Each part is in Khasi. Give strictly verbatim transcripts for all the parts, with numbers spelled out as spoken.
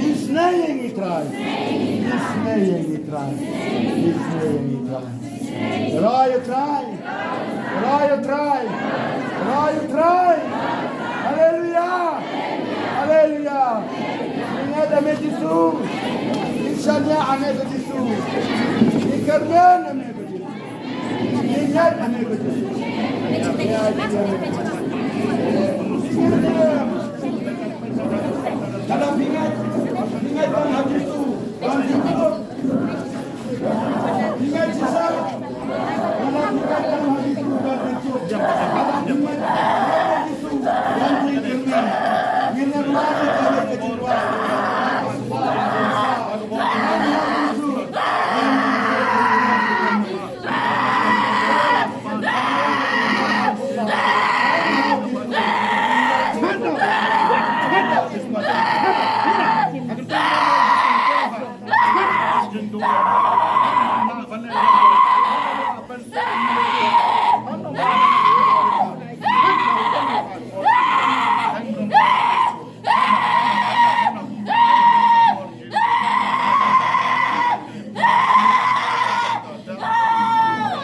Isnei ïa ngi, Trai. Isnei ïa ngi, Trai. Isnei ïa ngi, Trai. Rai ïa u Trai. Rai ïa u Trai. Rai ïa u Trai. Haleluya. Haleluya. Ngi ngeit ïa me Jisu. Ngi shaniah ïa me Jisu. Ngi kyrmen ïa me Jisu.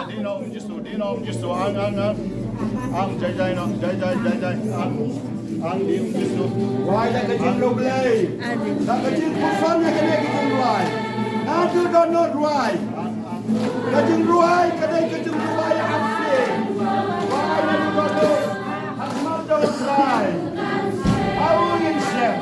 Dei na ong Jisu, dei na ong Jisu, ang, ang, ang. Ang, jai, jai, no, jai, jai, jai, jai, ang. Ang, dei ong Jisu. Rwai da ka jingrwai. Da ka jingpuson ïa kane ka jingrwai. Naduh dohnud rwai. Ka jingrwai, ka dei ka jingrwai arsien. Rwai naduh dohnud. Ha khmat jong u Trai. Aw ngin shem.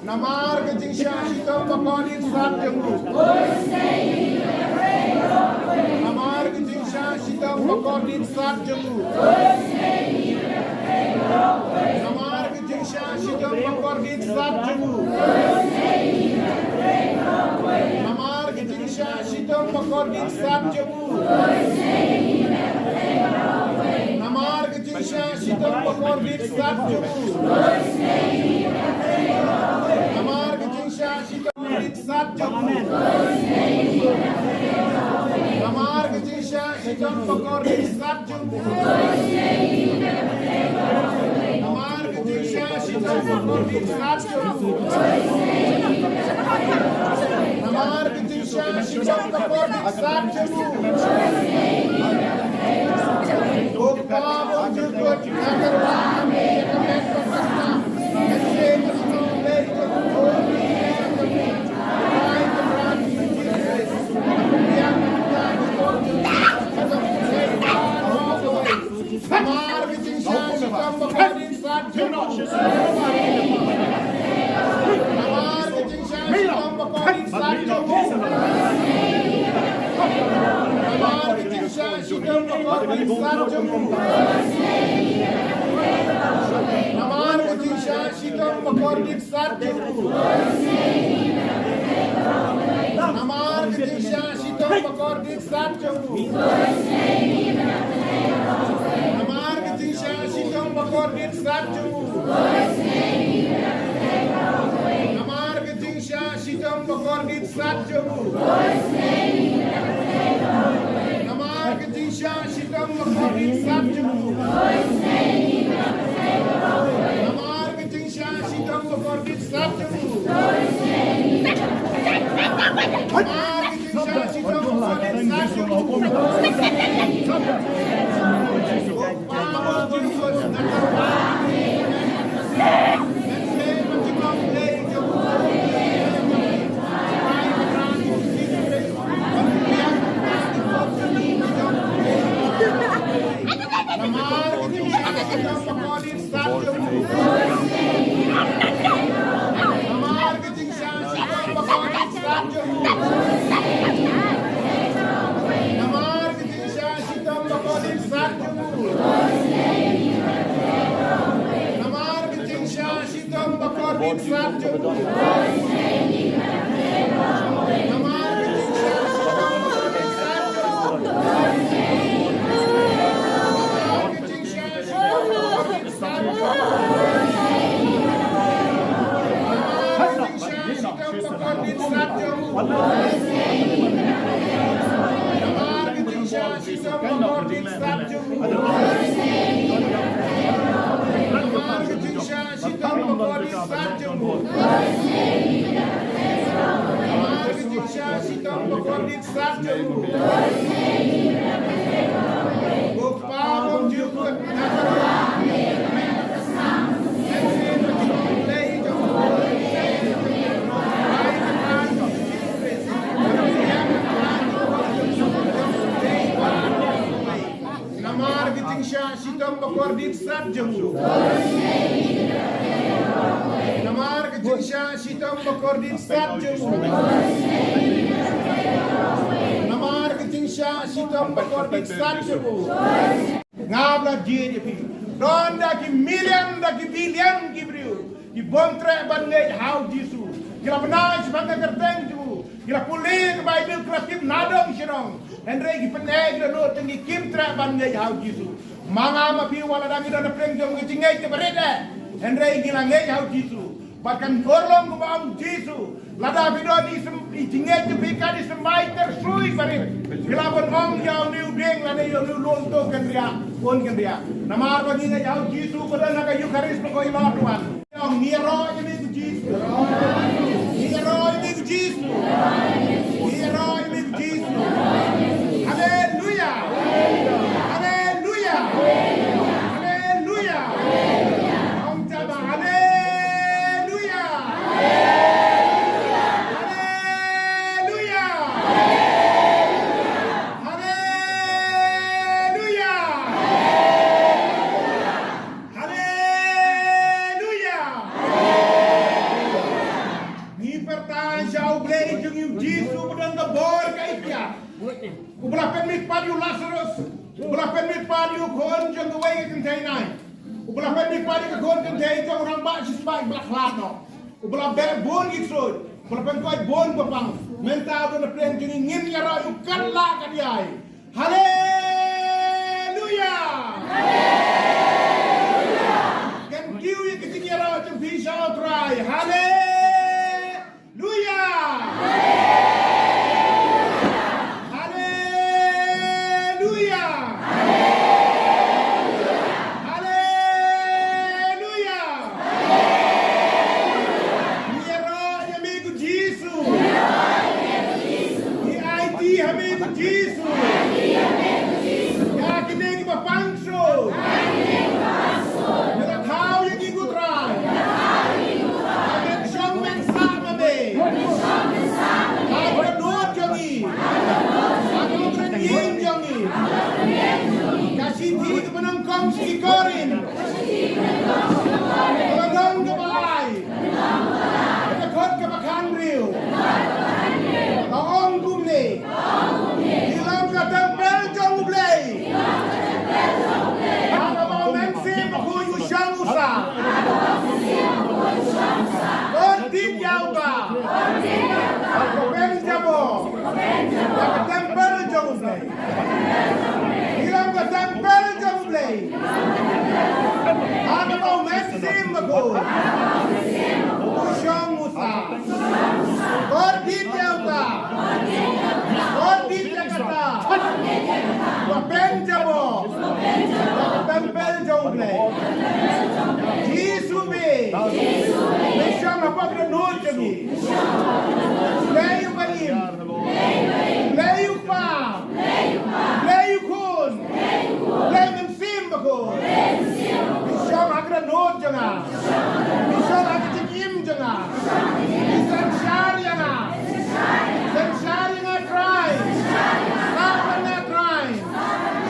Namar ka jingshah shitom bakordit sat jong u. Namar ka jingshah shitom bakordit sat jong u. Namar ka jingshah shitom bakordit sat jong u. Namar ka jingshah shitom bakordit sat jong u. Namar ka jingshah shitom bakordit sat jong u. Namar ka jingshah shitom bakordit sat jong u. Namar ka jingshah shitom bakordit sat jong u. Namar ka jingshah shitom bakordit sat jong u. Namar ka jingshah shitom bakordit sat jong u. Ko Kpa, ba u ju kut na ka ram ïa ka met bad ka snam, ka kseh ka snam lei jong u. Namar ka jingshisha shitom ba kordit sat jong u. Namar ka jingshisha shitom ba kordit sat jong u. Namar ka jingshisha shitom ba kordit sat jong u. Namar ka jingshisha shitom ba kordit sat jong u. Namar ka jingshisha shitom ba kordit sat jong u. Namar ka jingshisha shitom ba kordit sat jong u. Namar ka jingshisha shitom ba kordit sat jong u. Namar ka jingshisha shitom ba kordit sat jong u. Namar ka jingshisha shitom ba kordit sat jong u. Namar ka jingshisha shitom ba kordit sat jong u. Namar ka jingshisha shitom ba kordit sat jong u. Namar ka jingshisha shitom ba kordit sat jong u. Namar ka jingshisha shitom ba kordit sat jong u. Namar ka jingshisha shitom ba kordit sat jong u. Ko Kpa bymjukut, na ka bynta ka jingïeit jong U Blei jong u. Namar ka jingshisha shitom ba kordit sat jong u. Namar ka jingshisha shitom ba kordit sat jong u. Namar ka jingshisha shitom ba kordit sat jong u. Ngam lah jied ïa phi. Don da ki million, da ki billion ki briew ki bym treh ban ngeit ha U Jisu. Ki la bna shaphang ka kyrteng jong u. Ki la pule ka Baibl, ki la tip nadong shnong. Hynrei ki pyneh ki la nud tang ki kim treh ban ngeit ha U Jisu. Ma nga ma phi, wat la dang ngi don ha pdeng jong ka jingngeit kaba rit eh, hynrei ngi la ngeit ha U Jisu. Bad kan urlong kumba ong U Jisu, lada phi don i sem-, i jingngeit jong phi kat i symbai tyrsuh barit, phi lah ban ong ïa une u dieng lane ïa une u lum to kan riah, un kan riah. Namar ba ngi ngeit ha U Jisu, ba don ha ka Eukharist ba ko ïalap wan. Ngi ïaroh ïa me ko Jisu. Ngi ïaroh ïa me ko Jisu. Ngi ïaroh ïa me ko Jisu. Haleluya. Haleluya. Haleluya. Ong taba haleluya. Haleluya. Haleluya. Haleluya. Ngi pyrta sha U Blei jong ngi U Jisu ba don ka bor ka iktiar. Uba la pynmih pat ïa u Lasarus. Uba la pynmih pat ïa u khun jong kawei ka kynthei nai. Uba la pynmih pat ïa ka khun kynthei jong u rangbah shispah ba la khlad noh. Uba la beh bun ki ksuid. Uba la pynkoit bun ba pang. Mynta u don ha pdeng jong ngi, ngin ïaroh ïa u katba lah katba ïai. Haleluya! Haleluya! Kan kiew ïa ka jingïaroh jong phi sha U Trai. Haleluya! Haleluya! Haleluya! Ngi ïaroh ïa me ko Jisu. Ngi aiti ha me ko Jisu. Ïa kine kiba pang shuh. Ngi la thaw ïa ki ko Trai. Amen. U shong u sah. Kordit ïa uta. Kordit ïa kata. Ba pynjah bor ïa ka templ jong U Blei. Jisu bad me shong hapoh ka dohnud jong ngi. Blei u ba im. Blei u Kpa. Blei u Khun. Blei u Mynsiem Bakhuid. Me shong ha ka dohnud jong nga. Me shong ha ka jingim jong nga. Me synshar ïa nga. Synshar ïa nga Trai. Sah ïa nga Trai.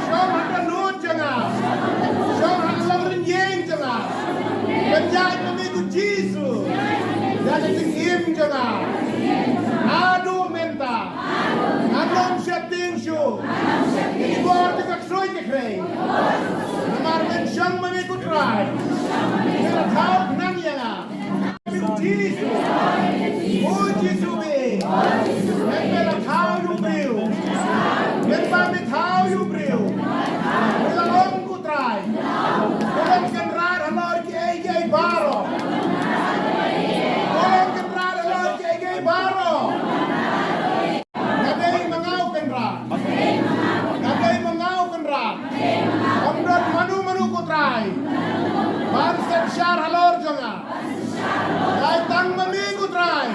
Shong ha ka dohnud jong nga. Shong ha ka longrynieng jong nga. Pynïaid ma me ko Jisu ïa ka jingim jong nga. Haduh mynta ngan ym sheptieng shuh ïa ki bor jong ka ksuid ka khrei. Namar men shong ma me ko Trai. Me la thaw khnang ïa nga. Jisu. O Jisu me. Men ba la thaw ïa u briew. Men ba me thaw ïa u briew. Me la ong ko Trai, ko long Kynrad halor kiei kiei baroh. Ko long Kynrad halor kiei kiei baroh. Nga dei ma nga u Kynrad. Nga dei ma nga u Kynrad. Ym don mano mano ko Trai ban synshar halor jong nga. Lai tang ma me ko Trai.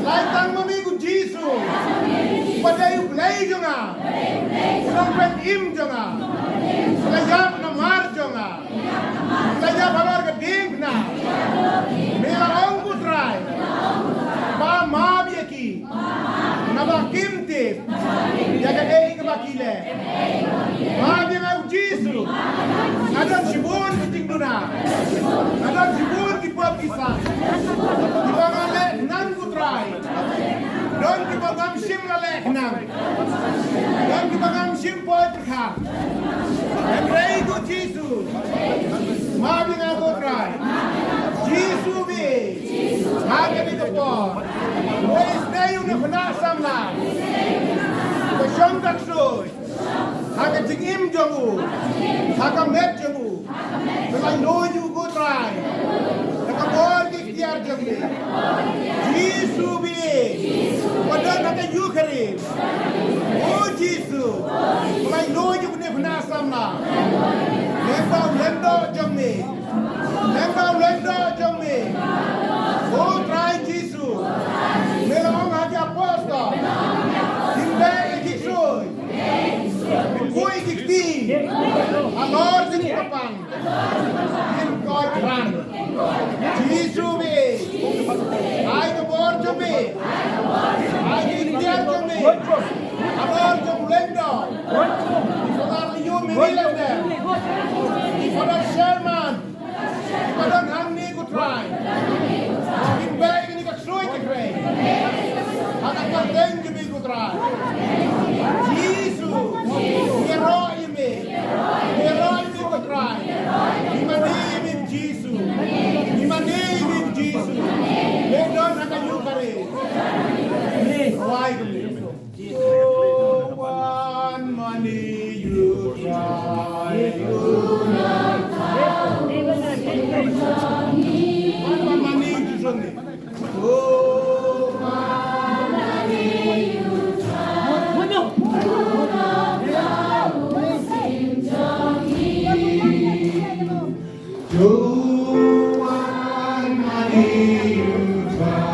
Lai tang ma me ko Jisu. Ba dei U Blei jong nga. U nongpynim jong nga. La ïap namar jong nga. La ïap halor ka diengphna. Me la ong ko Trai ba map ïa ki. Naba kim tip ïa kaei kaba ki leh. Map ïa nga ko Jisu. Nga don shibun ki jingduna. Nga don shibun ki pop ki sah kiba nga leh khnang ko Trai. Don kiba ngam shym la leh khnang. Don kiba ngam shym poi pyrkhat. Hynrei ko Jisu, map ïa nga ko Trai. Jisu bad ha kane ka por, u isynei u na khynnah samla ba shong ka ksuid ha ka jingim jong u, ha ka met jong u. Ka laitluid ïa u ko Trai da ka bor ki tiar jong me. Jisu bad ba don ha ka Eucharist. O Jisu, ka laitluid ïa une u khynnah samla. Lyngba u lyngdoh jong me. Lyngba u lyngdoh jong me. O Trai Jisu, me la ong ha ki apostol, kin beh ïa ki ksuid, kin buh ïa ki kti halor jong ki kyrpang. Kin koit ran. Jisu bad ai ka bor jong me. Ai ka iktiar jong me halor jong u lyngdoh. Ki Father Leo Mary Langdon, ki Father Sherman, kiba don hangne ko Trai. Kin beh ïa kane ka ksuid ka khrei ha ka kyrteng jong me ko Trai. Jisu, ïaroh ïa me. Ïaroh ïa me ko Trai. Ngi mane ïa me Jisu. Ngi mane ïa me Jisu. Me don ha ka Eucharist. Wai ka me. Ko wan mane ïa u Trai. Wan mane ïa u Trai.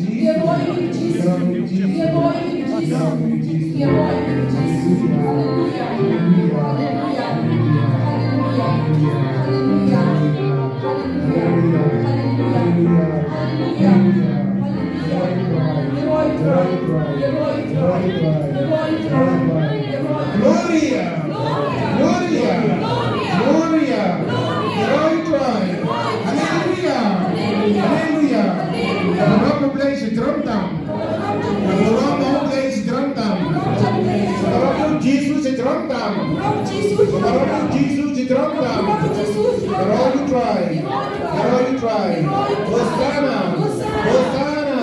Ïaroh ïa u Jisu. Ïaroh ïa u Jisu. Ïaroh ïa u Jisu. Haleluya. Haleluya. Haleluya. Haleluya. Haleluya. Haleluya. Haleluya. Haleluya. Ïaroh ïa u Trai. Ïaroh ïa u Trai. Ïaroh ïa u Trai. Ïaroh ïa u Trai. Gloria. Gloria. Gloria. Gloria. Ïaroh ïa u Trai. Haleluya. Haleluya. Haleluya. Burom U Blei sha jrong tam. Burom U Blei sha jrong tam. Burom U Jisu sha jrong tam. Burom U Jisu sha jrong tam. Ïaroh ïa u Trai. Ïaroh ïa u Trai. Hosanna. Hosanna.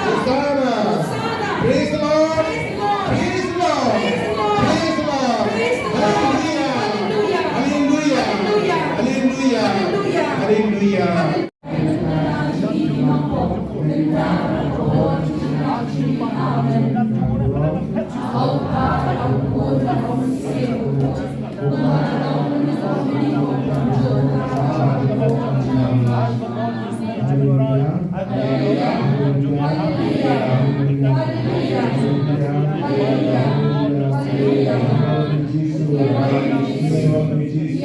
Hosanna. Praise the Lord. Praise the Lord.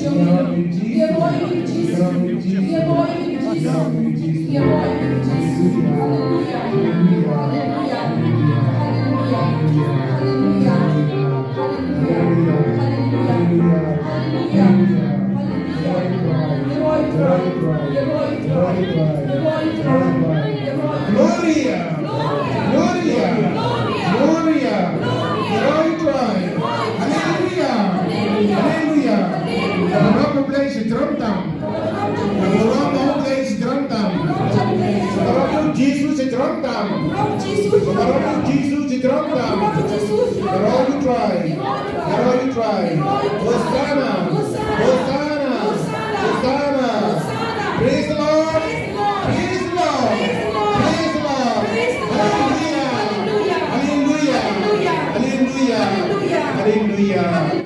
jong ngi. Ïaroh ïa ngi Jisu. Ïaroh ïa ngi Jisu. Ïaroh ïa ngi Jisu. Haleluya. Haleluya. Haleluya. Haleluya. Haleluya. Haleluya. Haleluya. Haleluya. Ïaroh ïa U Trai. Ïaroh ïa U Trai. Ïaroh ïa U Trai. Gloria. Gloria. Gloria. Ïaroh ïa U Trai. Haleluya. Haleluya. Burom U Blei sha jrong tam. Burom U Blei sha jrong tam. Burom U Jisu sha jrong tam. Burom U Jisu sha jrong tam. Burom U Trai. Ïaroh ïa U Trai. Hosanna. Hosanna. Hosanna. Praise the Lord. Praise the Lord. Praise the Lord. Hallelujah. Hallelujah. Hallelujah. Hallelujah.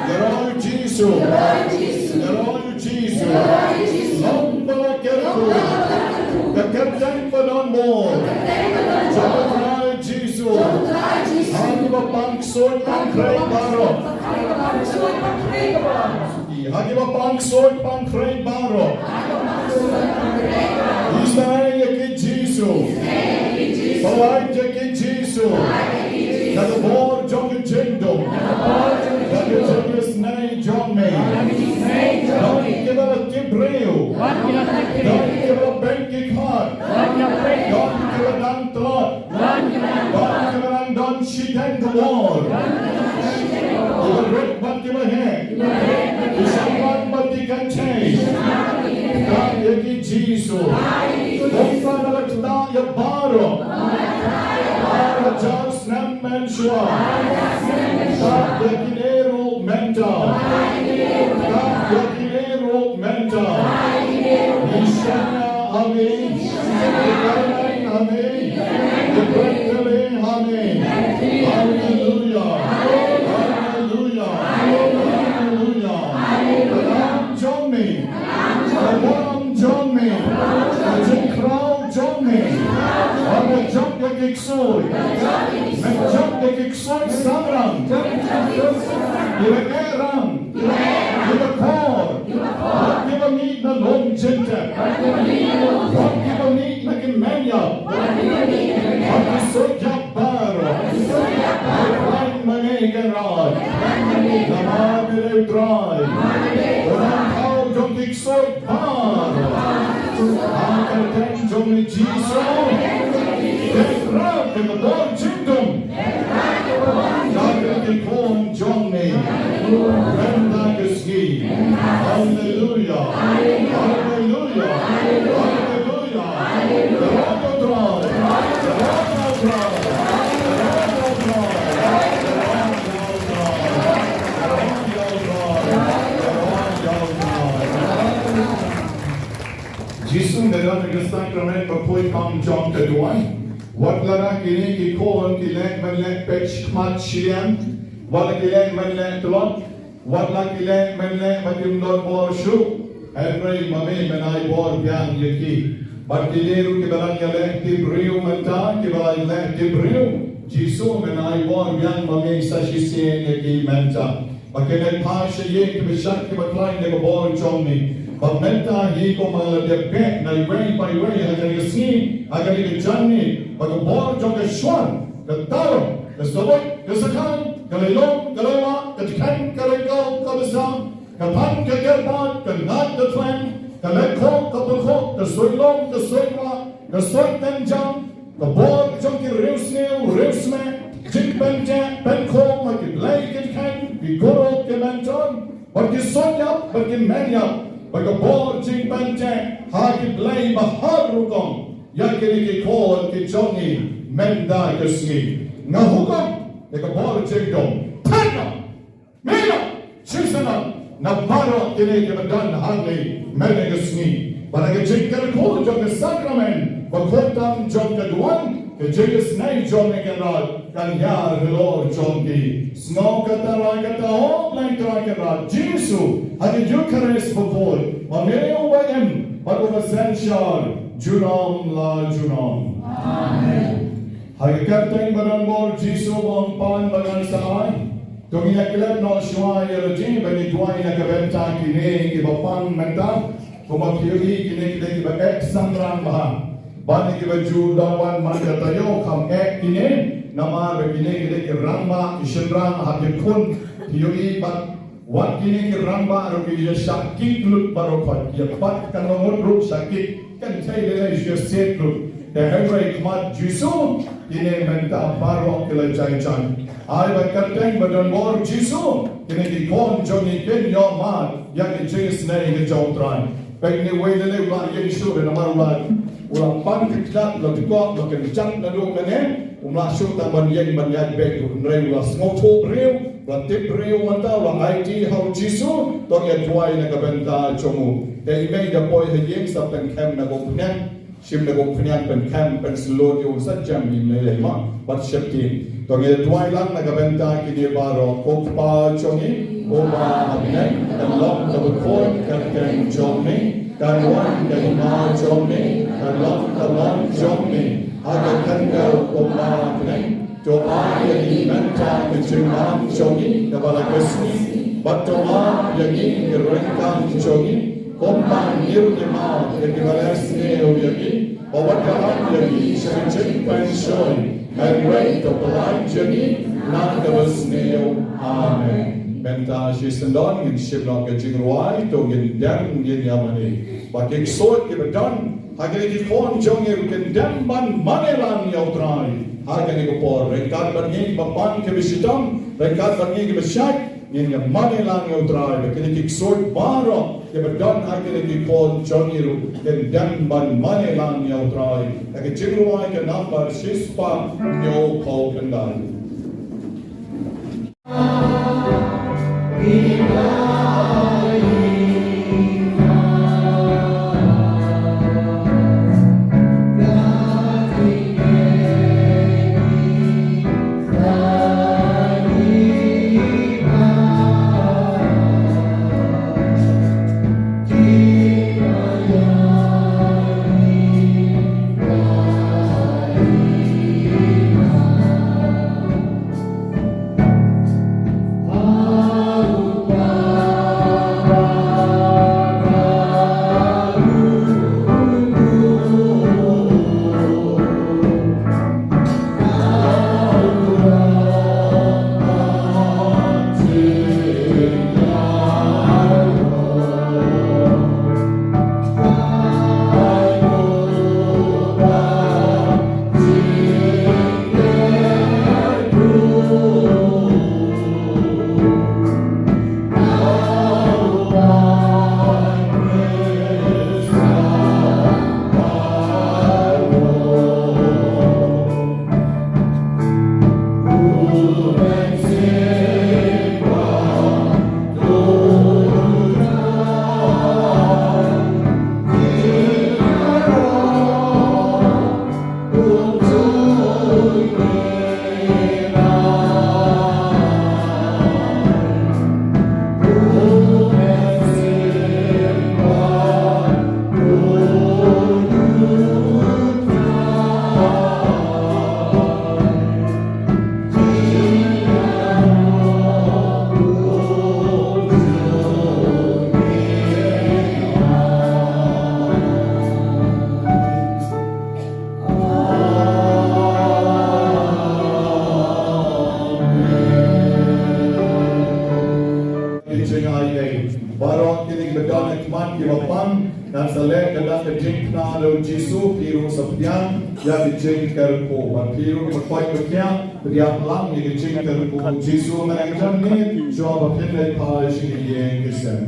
Ïaroh ïa U Jisu. Ïaroh ïa U Jisu. Long ba la kyrkhu ka kyrteng ba don bor jong U Trai Jisu. Ha kiba pang ksuid pang khrei baroh. Ha kiba pang ksuid pang khrei baroh. Isynei ïa ki Jisu. Pynlait ïa ki Jisu da ka bor jong ka jingdum, da ka jingisynei jong me. Don kiba la tip briew, don kiba la beiñ ki khmat, don kiba dang tlot, don kiba dang don shiteng ka bor. Kiba rit bad kiba heh, ki shemphang bad ki kynthei, don ïa ki Jisu. Kumta nga la ktah ïa baroh. Ar hajar snem mynshuwa. Ktah ïa kine ruh mynta. Ktah ïa kine ruh mynta. Ngi shaniah ha me. Ngi kyrmen ha me. Ngi pynkylla ha me. Haleluya. Haleluya. Haleluya. Ka nam jong me. Ka nam jong me. Ka jingkhraw jong me. Ba ka jop ïa ki ksuid. Ka jop ïa ki ksuid samrang. Kiba eh rang. Kiba kor. Wat kiba mih na lum jingtep. Wat kiba mih na ki meinïap. Wat ki ksuid ïap baroh. Khlaiñ ma ngi Kynrad. Namar me dei U Trai. U nongthaw jong ki ksuid baroh. Ha ka kyrteng jong me Jisu. Kynrad ka bor jingdum. Ka kyrteng jong me. Mynta ka sngi. Haleluya. Haleluya. Haleluya. Haleluya. Jisu, me don ha ka sakramen bakhuid ong jong ka duwai. Wat lada kine ki khun ki leh ban leh peit khmat shiliang, wat la ki leh ban leh tlot, wat la ki leh ban leh ba kim don bor shuh. Hynrei ma me men ai bor biang ïa ki. Bad kine ruh kiba dang ïaleh tip briew mynta, kiba la ïaleh tip briew, Jisu men ai bor biang ma me sa shisien ïa ki mynta. Ba kin ïa phai sha ïing kiba shait kiba khlaiñ da ka bor jong me. Ba mynta hi kumba la dep beh na iwei pa iwei ha kane ka sngi, ha kane ka janmiet, ba ka bor jong ka shuwa, ka tarum, ka sabuit, ka sakhan, ka lailung, ka laiwah, ka jingkheiñ, ka laitkaw, ka basam, ka than, ka kyrpad, ka ngat, ka thleng, ka lehkhuid, ka pyrkhat, ka suidlum, ka suidwah, ka suidtynjang, ka bor jong ki riewsniew riewsmeh, jingpynteh pynkhuid ha ki blei ki kheiñ, ki guru ki mentor, bad ki suidñiap bad ki meinñiap, bad ka bor jingpynteh ha ki blei ba har rukom ïa kine ki khun ki jong ngi mynta ka sngi. Nga hukum ïa ka bor jingdum. Thait noh! Mih noh! Shisha noh na baroh kine kiba don hangne mynne ka sngi. Bad ha ka jingkyrkhu jong ka sakramen bakhuid tam jong ka duwan, ka jingisynei jong me Kynrad kan ïar halor jong ki. Sngew kata, rai kata, O Blei Trai Kynrad Jisu, ha ka Eukharist bakhuid, ma me uba im bad uba synshar junom la junom. Amen. Ha ka kyrteng ba donbor Jisu ba ong pan ba ngan sa ai. To ngin ïa klet noh shuwa ïa lade ba ngin duwai na ka bynta kine kiba pang mynta. Kumba phi ïohi kine ki dei kiba eh samrang bha. Ba kine kiba ju dang wan man ka taïew kham eh kine. Namar ba kine ki dei ki rangbah ki shynrang ha ki khun. Phi ïohi ba wat kine ki rangbah ruh ki ïa shah kit lut baroh khoit, ïa pat ka nongut ruh shah kit, kan thei lei lei shu ïa set lut. Te hynrei khmat Jisu kine mynta baroh ki la jai jan. Ai ba kyrteng ba donbor Jisu kine ki khun jong ngi kin ïoh mad ïa ki jingisynei ki jong U Trai. Peit ne wei lei lei u la ïeng shuh namar u la, u la pan ki kjat, u la dkop, u la kynjat naduh mynne. Um lah shuh tang ban ïeng ban ïaid beit ruh, hynrei u la sngewthuh briew, u la tip briew mynta, u la aiti ha u Jisu, to ngin ïa duwai na ka bynta jong u. Te i mei da poi ha ïing sa pynkheiñ na ka umphniang, shim na ka umphniang pynkheiñ, pynshlur ïa u sa jem i mei lei ma bad sheptieng. To ngin ïa duwai lang na ka bynta kine baroh. Ko Kpa jong ngi uba ha bneng, kan long kaba khuid ka kyrteng jong me, kan wan ka hima jong me, kan long ka mon jong me ha ka khyndew kumba ha bneng. To ai ïa ngi mynta ka jingmam jong ngi kaba la ka sngi, bad to map ïa ngi ki ryngkang jong ngi, kumba ngi ruh ngi map ïa kiba leh sniew ïa ngi, bad wat lam ïa ngi sha ka jingpynshoi, hynrei to pyllait ïa ngi na kaba sniew. Amen. Mynta shisyndon ngin shim noh ka jingrwai, to ngin dem ngin ïa mane. Ba ki ksuid kiba don ha kine ki khun jong ngi ruh kin dem ban mane lang ïa U Trai ha kane ka por. Ryngkat bad ngi kiba pang kiba shitom, ryngkat bad ngi kiba shait, ngin ïa mane lang ïa U Trai. Ba kine ki ksuid baroh Kiba don ha kine ki khun jong ngi ruh kin dem ban mane lang ïa U Trai. Ïa ka jingrwai ka nambar shispah hynñiew phew khyndai. Ki jingaiei. Baroh kine kiba don ha khmat kiba pang, ngan sa leh ka dak ka jingkyrkhu da u Jisu, phi ruh sa pdiang ïa ka jingkyrkhu. Bad phi ruh kiba koit ba khiah, pdiang lang ïa ka jingkyrkhu u Jisu. Mynta ka jan miet, shuwa ba phin leit phai sha ki ïing ki sem.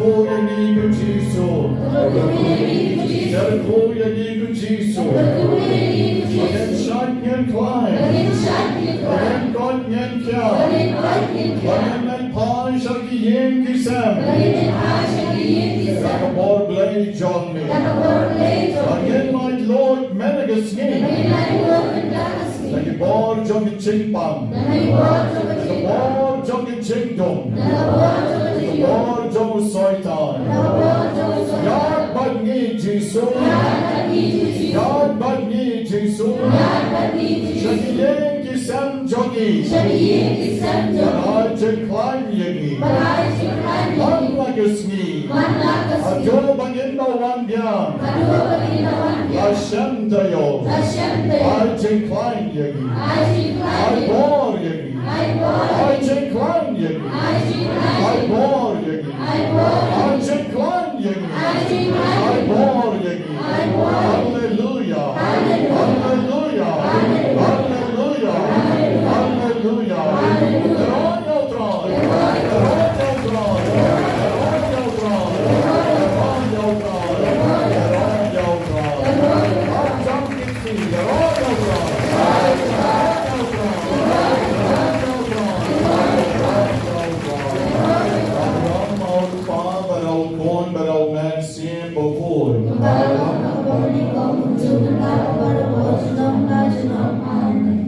Khublei ïa ngi ko Jisu. Khublei ïa ngi ko Jisu. Ba ngin shait ngin khlaiñ. Ba ngin koit ngin khiah. Ba ngin leit phai sha ki ïing ki sem. Da ka bor Blei jong me. Ba ngin lait luid mynta ka sngi. Da ki bor jong ki jingpang. Da ka bor jong ki jingdum. Da ka bor jong u Soitan. Ïaid bad ngi Jisu. Ïaid bad ngi Jisu. Sha ki ïing ki sem jong ngi. Bad ai jingkhlaiñ ïa ngi. Man la ka sngi. Haduh ba ngin da wan biang. La shem taïew. Ai jingkhlaiñ ïa ngi. Ai bor ïa ngi. Ai jingkhlaiñ ïa ngi. Ai bor ïa ngi. Ai jingkhlaiñ ïa ngi. Ai bor ïa ngi. Haleluya. Haleluya. Haleluya. Haleluya. Haleluya.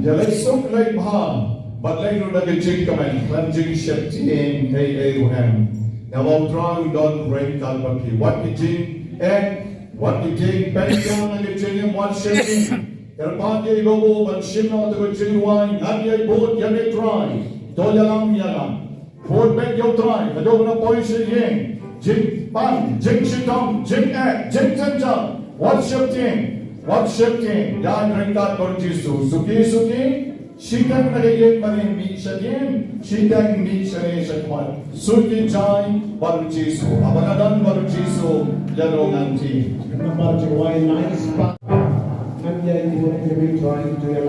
Ïa leit suk leit bha bad leit ruh da ka jingkmen khlem jingsheptieng ei ei ruh em. Namar U Trai u don ryngkat bad phi. Wat ka jingeh, wat ka jingpynjah na ka jingim, wat sheptieng. Kyrpad ïa i babu ban shim noh ïa ka jingrwai, ngan ïai bud ïa me Trai. To ïalam ïalam. Bud beit ïa U Trai, haduh ba poi sha ïing. Jingpang, jingshitom, jingeh, jingjynjar. Wat sheptieng, wat sheptieng. Ïaid ryngkat bad U Jisu. Suki suki. Shiteng na ka ïing barim mih shadien, shiteng mih shane shakhmat. Suki jai bad U Jisu. Haba nga don bad U Jisu, ïa ruh ngan thied. Namar jingwai nai spah. Ngan ïai bud ïa me Trai, to ïa